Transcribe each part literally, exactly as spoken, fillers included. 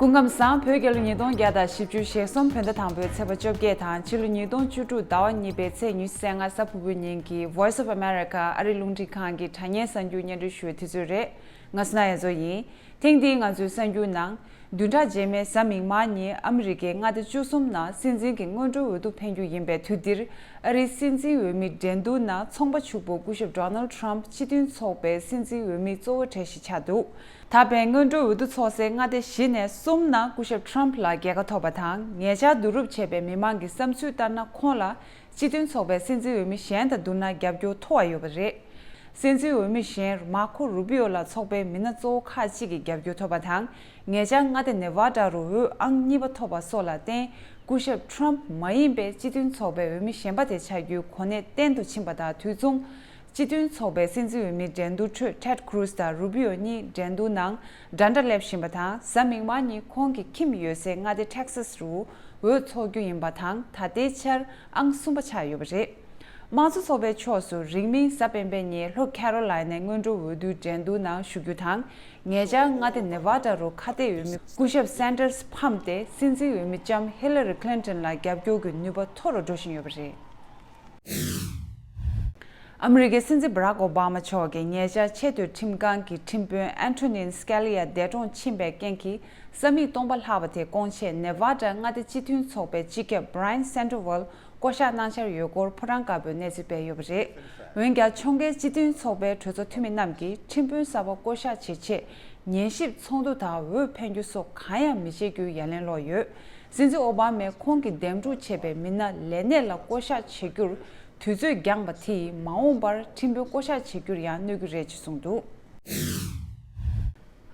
སྐུ་ཁམས་བཟང་། བོད་རྒྱལ་ལོ་ཉིས་སྟོང་བརྒྱ་དང་བཞི་བཅུ་ཞེ་གསུམ་བོད་ཟླ་དང་པོའི་ཚེས་པ་བཅོ་བརྒྱད་དང་ཕྱི་ལོ་ཉིས་སྟོང་བཅུ་དྲུག་ཟླ་བ་གཉིས་པའི་ཚེས་ཉི་ཤུ་རྩ་ལྔ་གཟའ་ཕུར་བུའི་ཉིན་གྱི་Voice of America ཨ་རིའི་རླུང་འཕྲིན་ཁང་གི་དྲ་བརྙན་གསར་འགྱུར་སྙན་སྒྲོན་ཞུ་བའི་དུས་ཚོད་རེད། ང་སི་ན་ཡ་མཚོ་ཡིན། ཐེངས་འདིའི་ང་ཚོའི་གསར་འགྱུར་ནང་། བདུན་ཕྲག་རྗེས་མའི་གཟའ་མིག་དམར་ཉིན་ཨ་མི་རི་ཀའི་མངའ་སྡེ་བཅུ་གསུམ་ནང་སྲིད་འཛིན་གྱི་སྔོན་འགྲོའི་འོས་བསྡུ་འཕེན་རྒྱུ་ཡིན་པའི་དུས་འདིར། ཨ་རིའི་སྲིད་འཛིན་འོས་མི་འགྲན་བསྡུར་ནང་ཚོང་པ་ཕྱུག་པོ་སྐུ་ཞབས་Donald Trump སྤྱི་མཐུན་ཚོགས་པའི་སྲིད་འཛིན་འོས་མི་གཙོ་བོ་གྲས་ཤིག་ཆགས་འདུག་ད་ཕན་སྔོན་འགྲོའི་འོས་བསྡུ་ཚོགས་སའི་མངའ་སྡེ་བཞི་ནས་གསུམ་ནང་སྐུ་ཞབས་Trump ལ་རྒྱལ་ཁ་ཐོབ་པ་དང་། ཉེ་ཆར་བསྡུ་རུབ་བྱས་པའི་མི་མང་གི་བསམ་ཚུལ་ལྟར་ན། ཁོང་ལ་སྤྱི་མཐུན་ཚོགས་པའི་སྲིད་འཛིན་འོས་མི་གཞན་དང་བསྡུར་ན་རྒྱབ་སྐྱོར་མཐོ་བ་ཡོད་པ་རེད། སྲིད་འཛིན་འོས་མི་གཞན་Marco Rubio ལ་ཚོགས་པའི་མི་སྣ་གཙོ་བོ་ཁག་ཅིག་གིས་རྒྱབ་སྐྱོར་ཐོབ་པ་དང་། ཉེ་ཆར་མངའ་སྡེ་Nevada རུ་འོས་ཨང་གཉིས་པ་ཐོབ་པ་སོགས་ལ་བརྟེན། སྐུ་ཞབས་Trump མ་ཡིན་པའི་སྤྱི་མཐུན་ཚོགས་པའི་འོས་མི་གཞན་པ་དེ་ཆགས་རྒྱུའི་གོ་གནས་བརྟན་དུ་ཕྱིན་པ་དང་དུས་མཚུངས། སྤྱི་མཐུན་ཚོགས་པའི་སྲིད་འཛིན་འོས་མི་འགྲན་བསྡུར་ཁྲོད་Ted Cruz དང་Rubio གཉིས་འགྲན་བསྡུར་ནང་འདྲ་འདྲ་སླེབས་བཞིན་པ་དང་། གཟའ་མིག་དམར་ཉིན་ཁོང་གི་ཁྱིམ་ཡོད་སའི་མངའ་སྡེ་Texas རུ་འོས་འཚོགས་རྒྱུ་ཡིན་པ་དང་། ད་ལྟའི་ཆར་ཨང་གསུམ་པ་ཆགས་ཡོད་པ་རེད། དམངས་གཙོ་ཚོགས་པའི་ཕྱོགས་སུ་རིང་མིན་གཟའ་སྤེན་པའི་ཉིན་ལྷོ་Carolina ནས་སྔོན་འགྲོ་འོས་བསྡུའི་འགྲན་བསྡུར་ནང་ཞུགས་རྒྱུ་དང་། ཉེ་ཆར་མངའ་སྡེ་Nevada རུ་ཁ་གཏད་འོས་མི་སྐུ་ཞབས་Sanders ཕམ་སྟེ། སྲིད་འཛིན་འོས་མི་ལྕམ་Hillary Clinton ལ་རྒྱབ་སྐྱོར་གྱི་ནུས་པ་མཐོ་རུ་འགྲོ་བཞིན་ཡོད་པ་རེད། ཨ་མི་རི་ཀའི་སྲིད་འཛིན་Barack Obama མཆོག་གིས་ཉེ་ཆར་ཆེས་མཐོའི་ཁྲིམས་ཁང་གི་ཁྲིམས་དཔོན་Antonin Scalia འདས་གྲོངས་ཕྱིན་པའི་རྐྱེན་གྱིས། ས་མིག་སྟོང་པ་ལྷག་པ་དེ་སྐོང་ཆེད་Nevada མངའ་སྡེ་སྤྱི་མཐུན་ཚོགས་པའི་སྤྱི་ཁྱབ་Brian Sandoval བསྐོ་གཞག་གནང་འཆར་ཡོད་སྐོར་ཕོ་བྲང་དཀར་པོས་གནས་ཚུལ་སྤེལ་ཡོད་པ་རེད། འོན་ཀྱང་། ཕྱོགས་འགལ་སྤྱི་མཐུན་ཚོགས་པའི་གྲོས་ཚོགས་འཐུས་མི་རྣམས་ཀྱིས་ཁྲིམས་དཔོན་གསར་པ་བསྐོ་གཞག་བྱེད་ཆེད་ཉན་ཞིབ་ཚོགས་འདུ་དང་འོས་འཕེན་རྒྱུ་སོགས་གང་ཡང་མི་བྱེད་རྒྱུའི་ཡ་ལན་སློག་ཡོད། སྲིད་འཛིན་ཨོ་བྷ་མས་ཁོང་གིས་འདེམས་སྒྲུག་བྱས་པའི་མི་སྣ་ལས་གནས་ལ་བསྐོ་གཞག་བྱེད་རྒྱུར་དུས་ཚོད་འགྱངས་པ་དེས། མ་འོངས་པར་ཁྲིམས་དཔོན་བསྐོ་གཞག་བྱེད་རྒྱུར་ཡང་གནོད་ཀྱི་རེད་ཅེས་གསུངས་འདུག་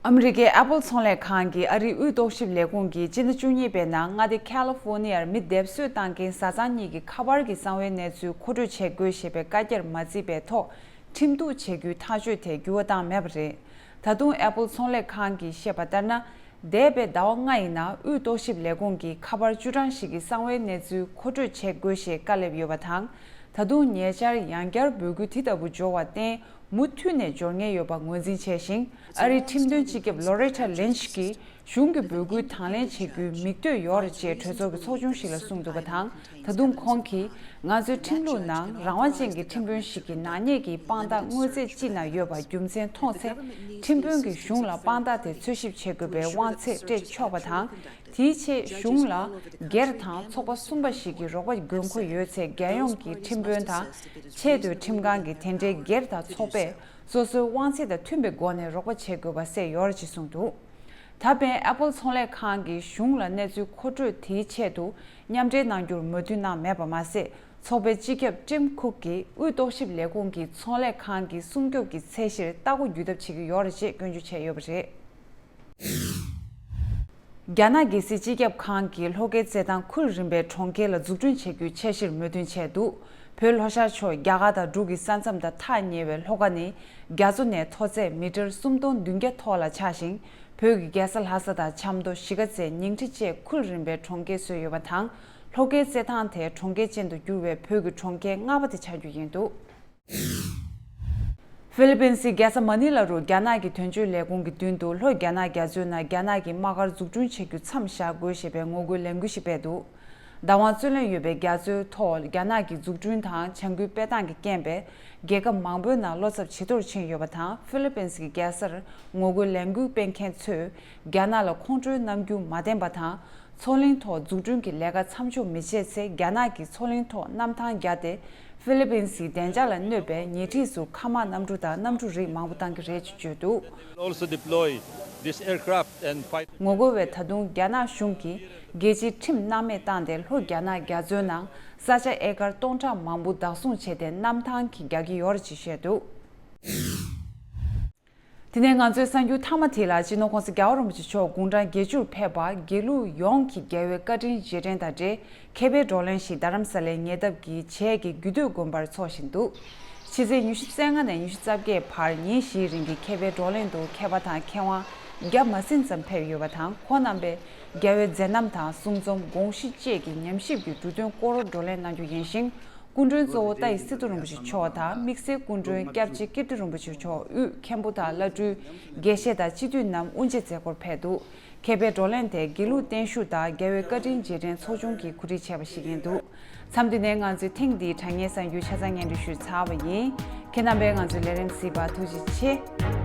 ཨ་མི་རི་ཀའི་Apple ཚོང་ལས་ཁང་གིས་ཨ་རིའི་དབུས་རྟོག་ཞིབ་ལས་ཁུངས་ཀྱིས་སྤྱི་ཟླ་བཅུ་གཉིས་པའི་ནང་མངའ་སྡེ་California ཡར་མི་སྡེབ་གསོད་བཏང་མཁན་བཟའ་ཚང་གཉིས་ཀྱི་ཁ་པར་གྱི་གསང་བའི་གནས་ཚུལ་མཁོ་སྤྲོད་བྱེད་དགོས་ཞེས་པའི་བཀའ་རྒྱར་མ་བརྩིས་པའི་ཐོག་ཁྲིམས་གཏུག་བྱེད་རྒྱུའི་ཐག་གཅོད་དེ་འགྱུར་བ་བཏང་མེད་པ་རེད། ད་དུང་Apple ཚོང་ལས་ཁང་གིས་བཤད་པ་ལྟར་ན། འདས་པའི་ཟླ་བ་ལྔ་ཡི་ནང་དབུས་རྟོག་ཞིབ་ལས་ཁུངས་ཀྱིས་ཁ་པར་བཅུ་གྲངས་ཤིག་གི་གསང་བའི་གནས་ཚུལ་མཁོ་སྤྲོད་བྱེད་དགོས་ཞེས་བཀའ་སླེབས་ཡོད་པ་དང་། ད་དུང་ཉེ་ཆར་ཡང་བསྐྱར་འབོད་སྐུལ་དེ་ལྟ་བུ་འབྱོར་བར་བརྟེན། མུ་མཐུད་ནས་འབྱོར་ཉེན་ཡོད་པ་ངོས་འཛིན་བྱས་ཤིང་། ཨ་རིའི་ཁྲིམས་དོན་སྤྱི་ཁྱབ་Loretta Lynch གྱིས་གཞུང་གི་འབོད་སྐུལ་དང་ལེན་བྱེད་རྒྱུའི་མིག་ལྟོས་ཡོད་རེད་ཅེས་གྲོས་ཚོགས་ཀྱི་ཚོགས་ཆུང་ཞིག་ལ་གསུངས་འདུག་པ་དང་། ད་དུང་ཁོང་གིས། ང་ཚོའི་ཁྲིམས་ལུགས་ནང་རང་དབང་ཅན་གྱི་ཁྲིམས་དཔོན་ཞིག་གི་ནག་ཉེས་ཀྱི་དཔང་རྟགས་དངོས་རྫས་ཅིག་ན་ཡོད་པ་རྒྱུ་མཚན་མཐོང་ཚེ། ཁྲིམས་དཔོན་གྱིས་གཞུང་ལ་དཔང་རྟགས་དེ་འཚོལ་ཞིབ་བྱེད་དགོས་པའི་དབང་ཚད་སྤྲད་ཆོག་པ་དང་། དེའི་ཆེད་གཞུང་ལ་སྒེར་དང་ཚོགས་པ་གསུམ་པ་ཞིག་གི་རོགས་པ་དགོས་མཁོ་ཡོད་ཚེ། རྒྱལ་ཡོངས་ཀྱི་ཁྲིམས་དཔོན་དང་། ཆེས་མཐོའི་ཁྲིམས་ཁང་གིས་དེ་འདྲའི་སྒེར་དང་ཚོགས་པས་སོ་སོའི་དབང་ཚད་དང་མཐུན་པའི་སྒོ་ནས་རོགས་པ་བྱེད་དགོས་པ་གསལ་ཡོད་རེད་ཅེས་གསུངས་འདུག་ད་ཕན་Apple ཚོང་ལས་ཁང་གིས་གཞུང་ལ་གནས་ཚུལ་མཁོ་སྤྲོད་དེའི་ཆེད་དུ་མཉམ་འབྲེལ་གནང་རྒྱུར་མོས་མཐུན་གནང་མེད་པ་མ་ཟད། ཚོགས་པའི་སྤྱི་ཁྱབ་Tim Cook གིས་དབུས་རྟོག་ཞིབ་ལས་ཁུངས་ཀྱི་ཚོང་ལས་ཁང་གི་སྲུང་སྐྱོབ་ཀྱི་ཚད་གཞིར་ལྟ་སྒོ་བརྒྱུད་ཐབས་བྱེད་ཀྱི་ཡོད་རེད་ཅེས་སྐྱོན་བརྗོད་བྱས་ཡོད་པ་རེད། རྒྱ་ནག་གི་སྲིད་སྤྱི་ཁྱབ་ཁང་གིས་ལྷོ་ཁའི་རྩེད་ཐང་ཁུལ་རིམ་པའི་གྲོང་ཁྱེར་ལ་འཛུགས་སྐྲུན་བྱེད་རྒྱུའི་འཆར་གཞིར་མོས་མཐུན་བྱས་འདུག་བོད་ལྷོ་ཤར་ཕྱོགས་རྒྱ་གར་དང་འབྲུག་གི་ས་མཚམས་དང་ཐག་ཉེ་བའི་ལྷོ་ཁ་ནི་རྒྱ་མཚོ་ནས་མཐོ་ཚད་མི་ཊར་སུམ་སྟོང་བདུན་བརྒྱ་ཐོག་ལ་ཆགས་ཤིང་། བོད་ཀྱི་རྒྱལ་ས་ལྷ་ས་དང་ཆབ་མདོ་གཞིས་ཀ་རྩེ་ཉིང་ཁྲི་བཅས་ཁུལ་རིམ་པའི་གྲོང་ཁྱེར་བཟོས་ཡོད་པ་དང་། ལྷོ་ཁའི་རྩེད་ཐང་དེ་གྲོང་ཁྱེར་ཅན་དུ་བསྒྱུར་བའི་བོད་ཀྱི་གྲོང་ཁྱེར་ལྔ་པ་དེ་ཆགས་རྒྱུ་ཡིན་འདུག་ཧྥི་ལི་པིན་སི་རྒྱལ་ས་མ་ནི་ལ་རུ་རྒྱ་ནག་གི་དོན་གཅོད་ལས་ཁུངས་ཀྱི་མདུན་དུ་ལྷོ་རྒྱ་ནག་རྒྱ་མཚོའི་ནང་རྒྱ་ནག་གི་དམག་སྒར་འཛུགས་སྐྲུན་བྱེད་རྒྱུ་མཚམས་བཞག་དགོས་ཞེས་པའི་ངོ་རྒོལ་ལས་འགུལ་ཞིག་སྤེལ་འདུག་བདག་དབང་རྩོད་ལེན་ཡོད་པའི་རྒྱ་མཚོའི་ཐོག་རྒྱ་ནག་གི་འཛུགས་སྐྲུན་དང་བྱ་འགུལ་སྤེལ་སྟངས་ཀྱི་རྐྱེན་པས། རྒྱལ་ཁབ་མང་པོའི་ནང་བློ་འཚབ་ཇེ་མཐོར་ཕྱིན་ཡོད་པ་དང་། ཧྥི་ལི་པིན་སི་གི་རྒྱལ་སར་ངོ་རྒོལ་ལས་འགུལ་སྤེལ་མཁན་ཚོས་རྒྱ་ནག་ལ་ཁོང་ཁྲོའི་རྣམ་འགྱུར་མ་བསྟན་པ་དང་། མཚོ་གླིང་ཐོག་འཛུགས་སྐྲུན་གྱི་ལས་ཀ་མཚམས་འཇོག་མི་བྱེད་ཚེ། རྒྱ་ནག་གིས་མཚོ་གླིང་ཐོག་གནམ་ཐང་བརྒྱབ་སྟེ། ཧྥི་ལི་པིན་སིའི་བདེ་འཇགས་ལ་གནོད་པའི་ཉེ་འཁྲིས་སུ་མཁའ་དམག་གནམ་གྲུ་དང་གནམ་གྲུ་རིགས་མང་པོ་བཏང་གི་རེད་ཅེས་བརྗོད་འདུག Will also deploy this aircraft and fight. ངོ་རྒོལ་བས་ད་དུང་རྒྱ་ནག་གཞུང་གིས་རྒྱལ་སྤྱིའི་ཁྲིམས་སྣང་མེད་བཏང་སྟེ། ལྷོ་རྒྱ་ནག་རྒྱ་མཚོའི་ནང་ས་ཆ་ཨེ་ཀར་སྟོང་ཕྲག་མང་པོ་བདག་བཟུང་བྱས་ཏེ། གནམ་ཐང་གི་རྒྱག་གི་ཡོད་རེད་ཅེས་བཤད་འདུག་དེ་ནས་ང་ཚོའི་གསར་འགྱུར་མཐའ་མ་དེ་ལ། སྤྱི་ནོར་༧གོང་ས་༧རྒྱལ་བ་རིན་པོ་ཆེ་མཆོག་དགུང་གྲངས་བརྒྱད་ཅུར་ཕེབས་པ། དགེ་ལུགས་ཡོངས་ཀྱི་རྒྱལ་བའི་བཀའ་དྲིན་རྗེས་དྲན་དང་འབྲེལ། མཁས་པའི་བགྲོ་གླེང་ཞིག་རྡ་རམ་ས་ལའི་ཉེ་འདབས་ཀྱི་བྱེས་ཀྱི་རྒྱུད་སྟོད་དགོན་པར་འཚོགས་བཞིན་འདུག་ཕྱི་ཚེས་ཉི་ཤུ་རྩ་ལྔ་ནས་ཉི་ཤུ་རྩ་བརྒྱད་བར་ཉིན་བཞིའི་རིང་གི་མཁས་པའི་བགྲོ་གླེང་དུ། མཁས་པ་དང་མཁས་དབང་བརྒྱ་མ་ཟིན་ཙམ་ཕེབས་ཡོད་པ་དང་། ཁོང་རྣམ་པས་རྒྱལ་བའི་མཛད་རྣམ་དང་། གསུང་རྩོམ། དགོངས་གཞི་བཅས་ཀྱི་ཉམས་ཞིབ་ཀྱི་འབྲུ་དོན་སྐོར་བགྲོ་གླེང་གནང་རྒྱུ་ཡིན་ཞིང་། སྐུ་མགྲོན་གཙོ་བོ་ཏཱའི་སི་ཏུ་རིན་པོ་ཆེ་མཆོག་དང་དམིགས་བསལ་སྐུ་མགྲོན་སྐྱབས་རྗེ་ཀིརྟི་རིན་པོ་ཆེ་མཆོག་དབུས་མཁན་པོ་དང་བླ་སྤྲུལ་དགེ་བཤེས་དང་སྤྱི་འཐུས་རྣམས་དབུ་འབྱེད་མཛད་སྒོར་ཕེབས་འདུག་མཁས་པའི་བགྲོ་གླེང་དེ་དགེ་ལུགས་བརྟན་བཞུགས་དང་རྒྱལ་བའི་བཀའ་དྲིན་རྗེས་དྲན་ཚོགས་ཆུང་གིས་གོ་སྒྲིག་བྱས་པ་ཞིག་ཡིན་འདུག་མཚམས་འདི་ནས་ང་ཚོའི་ཐེངས་འདིའི་དྲ་བརྙན་གསར་འགྱུར་ཆ་ཚང་སྙན་སྒྲོན་ཞུས་ཚར་བ་ཡིན། ཁྱེད་རྣམ་པས་ང་ཚོའི་ལས་རིམ་གཟིགས་པར་ཐུགས་རྗེ་ཆེ།